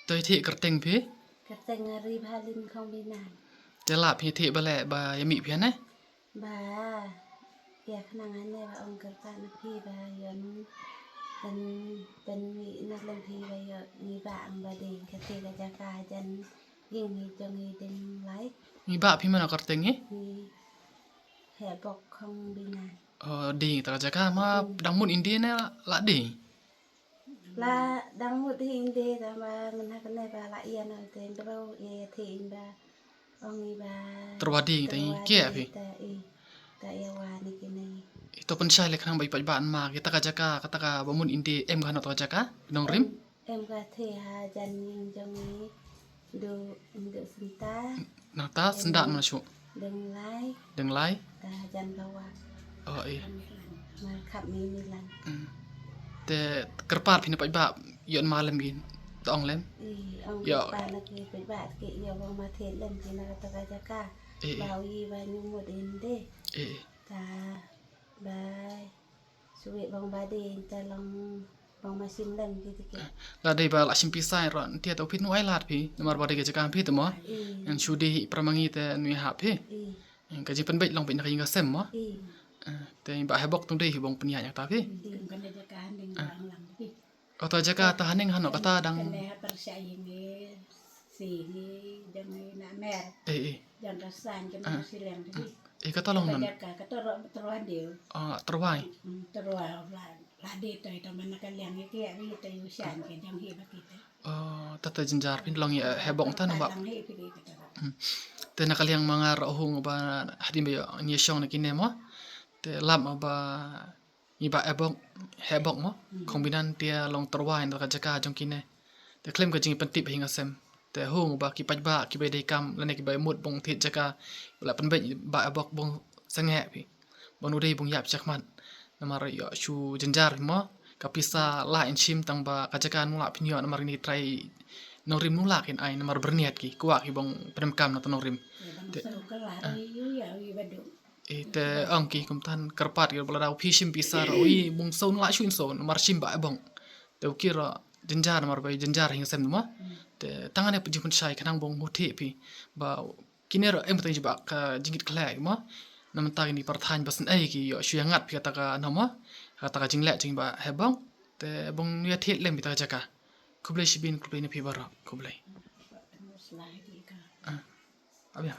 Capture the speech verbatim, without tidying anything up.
To ïa thied kyrteng phi? Kyrteng nga Ri Bha Lin Khong Binan. Te lah phi thied ba leh ba ïa mih phi ne? Ba ïa khnang hangne ba ong kyrpad na phi ba ïa ngi ban, ban mih na lem phi ba ïa ngi ba ang ba ding kate ka jaka jan ïing ngi jong ngi ding lai. Ngi ba phi mano kyrteng ngi? Ngi Hebok Khong Binan. Oh, ding ta ka jaka ma dang mut India ne la ding? La dang mut hi India ta ma ngan ha kane ba la ïa na te bro ïa ïa the in ba ong i ba. Terwadi ta i kia phi? Ta i ta ïa wa ni kine. Ito pynshai le khnang ba i paidbah ma kita ka jaka kata ka ba mut India em ka hano ta ka jaka nongrim? Em ka the ha jan ïing jong i. Du, du senta. Nangta senda mana shu? Deng lai. Deng lai? Ta jan kawa. Oh, eh. Mar khap mi mi lang. Hmm. Te kyrpad phi na paidbah ïon ma lem gin. Tong lem. Ih, ong kyrpad na ki paidbah ki ïa bang ma the lem ki na kata ka jaka. Eh, eh. Ba wi ba nyumut inde. Eh, eh. Ta ba Shuwe bang ba dei te long bang ma shim lem ki te ki. La dei ba la shim pisa ro ntia to phi nu ai lad phi namar ba dei ka jaka phi te mo. Ngan shu dei para mangi te nu ha phi. Ka jingpynbeit long beit na ka ïing ka sem mo. Te ba Hebok tung dei hi bang pynïaid ïa ta phi. Dei kan jaka handing lang lang phi. Kata jaka ta haning hano kata dang. Kane ha Persia ïing i si hi jong i na mer. Eh, eh. Jong ka san jong ka siliang di. Eh, kata long man. Jaka kata ro terwai deu. Ah, terwai. Hmm, terwai la la di to ito mana ka liang i ki ari to yu san ke jong hi ba kita. Oh, tata jenjar phin long ïa Hebok tan ba. Lang hi phi di kata. Hmm. Te na ka liang ma nga ro hung ba hadin ba ïa shong na kine mo. Te lap ba Ngi ba Hebok, Hebok mo, khong binan te long terwai na ka jaka jong kine. Te khlem ka jingpyntip hi nga sem. Te hung ba ki paidbah ki ba dei kam lane ki ba mut bong thied jaka la pynbeit ba Hebok bong sangeh phi. Bong u dei bong ïap chakmat. Namar ïoh shu jynjar mo ka pisa la in shim tang ba ka jaka nu la pynïoh namar ni trai nongrim nu la kin ai namar berniat ki kwah ki bong pyndonkam na ta nongrim. Te Eh, te ong ki kumtan kyrpad ki ba la dau phi shim pisa ro i bung saun la shu in saun mar shim ba Hebok. Te u ki ro jynjar mar ba jynjar hi nga sem mo. Te tang ne jingpynshai khnang bung huti phi ba kine ro em tang jiba ka jingit khlek mo. Namar ta ni par than ba syn ei ki ïoh shu ïa ngat phi kata ka no mo. Kata ka jingleh jing ba Hebok. Te bung ïa thied lem phi ta ka jaka. Khublei shibun khublei na phi baroh khublei. Ah. Abia.